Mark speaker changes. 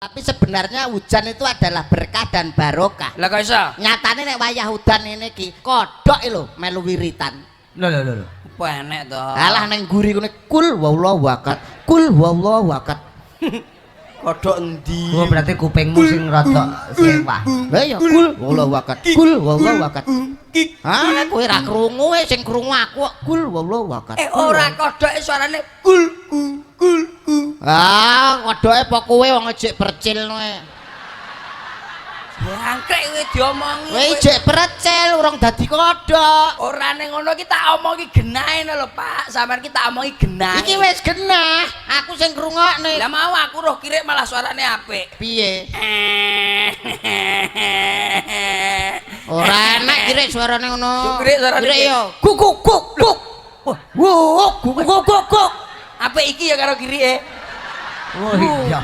Speaker 1: Tapi sebenarnya hujan itu adalah berkah dan barokah.
Speaker 2: Lah, kok iso?
Speaker 1: Nyatane nek wayah udan ngene iki, kodhok lho melu wiritan.
Speaker 3: Lho lho lho lho.
Speaker 2: Apa enek to?
Speaker 1: Alah, neng guri kene kul wallahu ahad. Kul wallahu ahad.
Speaker 2: Kodhok endi?
Speaker 3: Oh, berarti kupingmu sing rada sewah.
Speaker 1: Lah iya, kul wallahu ahad. Kul wallahu ahad. Ah, kowe ra krungu, sing krungu aku kok, kul wallahu ahad.
Speaker 2: Eh, ora, kodhoke suarane kul ku kul ku.
Speaker 1: Ah, kodhoke apa kowe wong ejek percil kowe.
Speaker 2: Jangkrik, kowe diomongi.
Speaker 1: Kowe ejek percil urung dadi kodhok.
Speaker 2: Ora ning ngono ki tak omongi genahe lho, Pak. Sampeyan ki tak omongi genahe.
Speaker 1: Iki wis genah, aku sing ngrungokne.
Speaker 2: Lah, mau aku roh kirik malah suarane apik.
Speaker 1: Piye? Ora enak kirik suarane ngono.
Speaker 2: Kirik suarane
Speaker 1: Kirik
Speaker 2: piye?
Speaker 1: yo. Kuk kuk kuk kuk. Wah, kuk kuk kuk kuk.
Speaker 2: Apik iki ya karo kirike.
Speaker 3: Oh iya.